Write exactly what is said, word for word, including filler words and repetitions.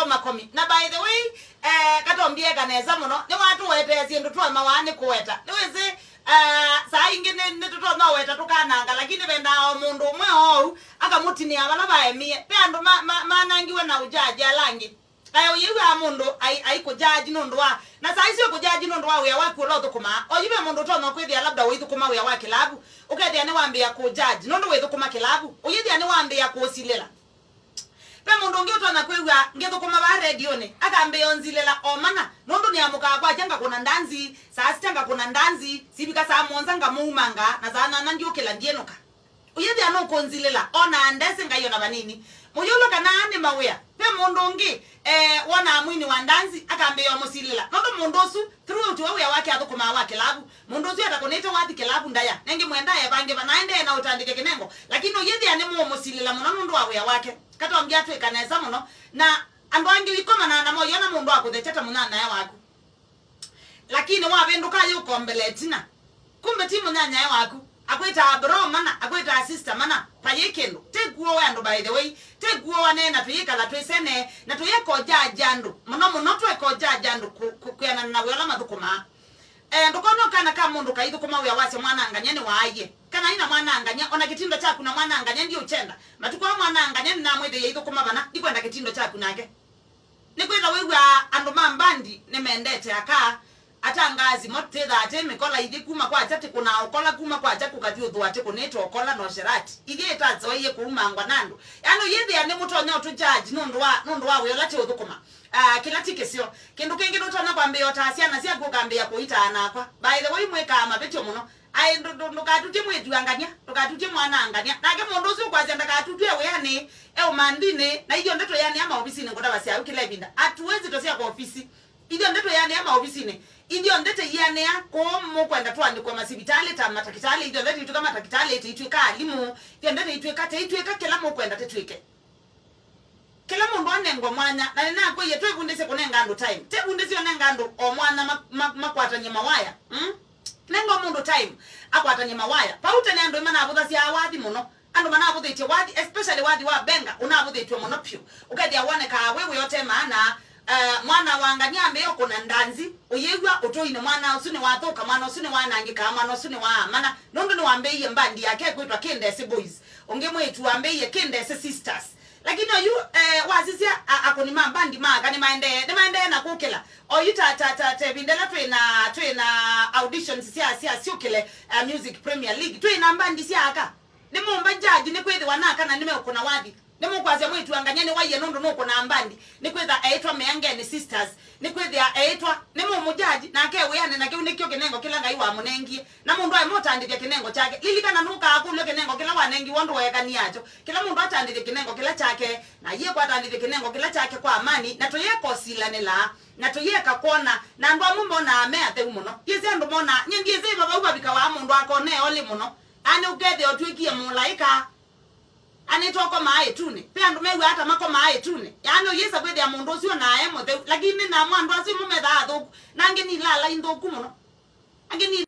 makomi. Na by the way, eh, Katombi eka nesa mũno, nĩwatũwetee syĩndũ twaemawa nĩ kũweta. Nĩwĩsĩ, eh, saa ingĩ nĩ, nĩtũtonya ũweta tũkananga, lakini vendaa o mũndũ ũmwe oou, akamũtinĩa vala vaemie. Ve andũ ma, ma, manangiwe na ũjaji ala angĩ. Kaĩ ũyĩw'aa mũndũ ai, ai kũjaji nũndũ wa, na saa icio kũjaji nũndũ wa wĩa waku ũla ũthũkũmaa. Oyu ve mũndũ ũtonya kwĩthĩa labda ũithũkũma wĩa wa kĩlavu, ũkethĩa nĩwambĩĩa kũjaji nũndũ wĩthũkũma kĩlavu, ũyĩthĩa nĩwambĩĩa kũũsilĩla. Ve mũndũ ũngĩ ũtonya kwĩw'a ngĩthũkũma vaa rediũnĩ, akambĩĩa ũnzilĩla o mana, nũndũ nĩamũkaa kwakya ngakũna ndanzi, saa sita ngakũna ndanzi, sivika saa mũonza ngamũumanga, na saa nyanya ndyũkĩla ndyĩnũka. Ũyĩthĩa nũkũnzilĩla, onaa ndesĩ Ngai ona vanini. Mũyũlũ kana nĩ mawĩa, ve mũndũ ũngĩ, eh, wonaa mwini wa ndanzi, akambĩĩa ũmũsilĩla. Nũndũ mũndũ ũsu, throughout wa wĩa wake athũkũmaa wa kĩlavu, mũndũ ũsu atakũnĩte wathi kĩlavu ndaya, nengĩ mwendaa evange vanaendee na ũtandĩke kĩnengo, lakini ũyĩthĩa nĩmũũmũsilĩla mũno nũndũ wa wĩa wake. Katombi atwĩka nesa mũno, na andũ angĩ ũikomanaa namo ũyona mũndũ akũthecha ta mũnyanyae waku. Lakini wavĩndũka yũkombela ĩtina. Kumbe ti mũnyanyae waku. Akwĩtaa bro mana, akwĩtaa sister mana. Vayĩ kĩndũ. Tĩkuo we andũ, by the way. Tĩkuo waneena tũyĩkala twĩsene, na tũyĩkojaja andũ. Mũno mũno twĩkojaja andũ kũ-, kũ-, kwĩanana na wĩa ũla mathũkũmaa. Eh, ndũkone kana ka mũndũ kaithũkũma wĩa wasya mwanangany'a nĩ waaie. Kana ina mwanangany'a, ona kĩtindo kyaku na mwanangany'a ndiũkyenda. Matukũ aa mwanangany'a nĩnamwĩthĩie ithũkũma vana, ndikwenda kĩtindo kyaku nake. Nĩkwĩtha wĩw'aa andũ ma mbandi nĩmendete aka, atangaasi mo twĩthaa tĩ mĩkola ithi kuma kwakya tĩkũnaa ũkola, kuma kwakya kũkathyũthũa tĩkũnĩte ũkola na ũsherati. Ithyĩ ĩtatsoeie kũumangwa na andũ. Yaani ũyĩthĩa nĩmũtonya ũtũjaji nũndũ wa, nũndũ wa wĩa ũla tĩũthũkũma. Ah, kĩla ti kĩseo. Kĩndũ kĩngĩ nũtonya kwambĩĩa ũtaa syana syaku ũkambĩĩa kũitaa nakwa. By the way, mwĩkaa mavĩtyo mũno. Aĩ, ndũ-, ndũ-, ndũkatutye mwĩĩtu angania, ndũkatutye mwana angania. Nake mũndũ ũsu ũkwasya ndakatutw'e wĩanĩ, e ũmanthinĩ, na ithyonthe tũyanĩa maovisinĩ ngũtavasya au kĩla ĩvinda. Hatuwezi tosia kwa ofisi. Ithyonthe tũyanĩa maovisinĩ. Ithyonthe tũyanĩa kũũ mũkwenda tũandĩkwe masivitalĩ ta matakĩtalĩ, ithyonthe tũitw'ĩka matakĩtalĩ, tũitw'ĩka alimũ, ithyonthe tũitw'ĩka, tũitw'ĩka kĩla mũkwenda tũtw'ĩke. Kĩla mũndũ anengwa mwanya, na nĩnakwĩie twĩvundĩsye kũnenga andũ time. Tĩvundĩsye ũnenga andũ o mwanya ma-, ma-, makwatany'e mawaya. Mm? Nenga o mũndũ time, akwatany'e mawaya. Vau tene andũ nĩmanavũthasya wathi mũno. Andũ manavũthĩtye wathi, especially wathi wa benga, ũnavũthĩtw'e mũno vyũ. Ũkethĩa wonekaa wĩ wĩa ũte maana, eh, mwana wa ngania ambĩĩa ũkũna ndanzi, ũyĩw'a ũtũinĩ mwana ũsu nĩwathũka, mwana ũsu nĩwanangĩkaa, mwana ũsu nĩwaamana, nũndũ nĩwambĩĩie mbandi yake ĩkwĩtwa Kĩndesĩ Boys. Ũngĩ mwĩĩtu wambĩĩie Kĩndesĩ Sisters. Lakini oyu, eh, wasisya a-, akũni ma mbandi ma aka nĩmaendee, nĩmaendee na kũkĩla. Oyu ta, ta, ta, ta ĩvinda ĩla twĩ na, twĩ na auditions sya, sya syũkĩle, eh, Music Premier League. Twĩ na mbandi sya aka. Nĩmũmba jaji nĩkwĩthĩwa na aka na nĩmeũkũna wathi. Nĩmũkwasya mwĩĩtu angania nĩwaiye nũndũ nũkũnaa mbandi. Nĩkwĩtha eĩtwa Meangeni Sisters. Nĩkwĩthĩa eĩtwa, nĩmũmũjaji, nake wĩanĩ na kĩu nĩkyo kĩnengo kĩla Ngai wamũnengie. Na mũndũ aĩ mũtandĩthya kĩnengo kyake. Lilikana nũkaa kũlw'a kĩnengo kĩla wanengiwe ũndũ weekanie nakyo. Kĩla mũndũ atandĩthye kĩnengo kĩla kyake, na yĩkwa atandĩthye kĩnengo kĩla kyake kwa amani, na tũyĩka ũsilanĩla, na tũyĩka kwona, na andũ amwe monaa me atheu mũno. Yĩsĩ andũ monaa, nyie ndyĩsĩ vavau vavikawa mũndũ akone olĩ mũno. Ani ũkethĩa ũtw'ĩkie mũlaĩka. Ani twakomaa ĩtunĩ. Ve andũ mew'aa ta makomaa ĩtunĩ. Yaani ũyĩsa kwĩthĩa mũndũ ũsu onae mũtheu, lakini namo andũ asu mo methaa athũku. Na angĩ nilala inthũku mũno. Angĩ ni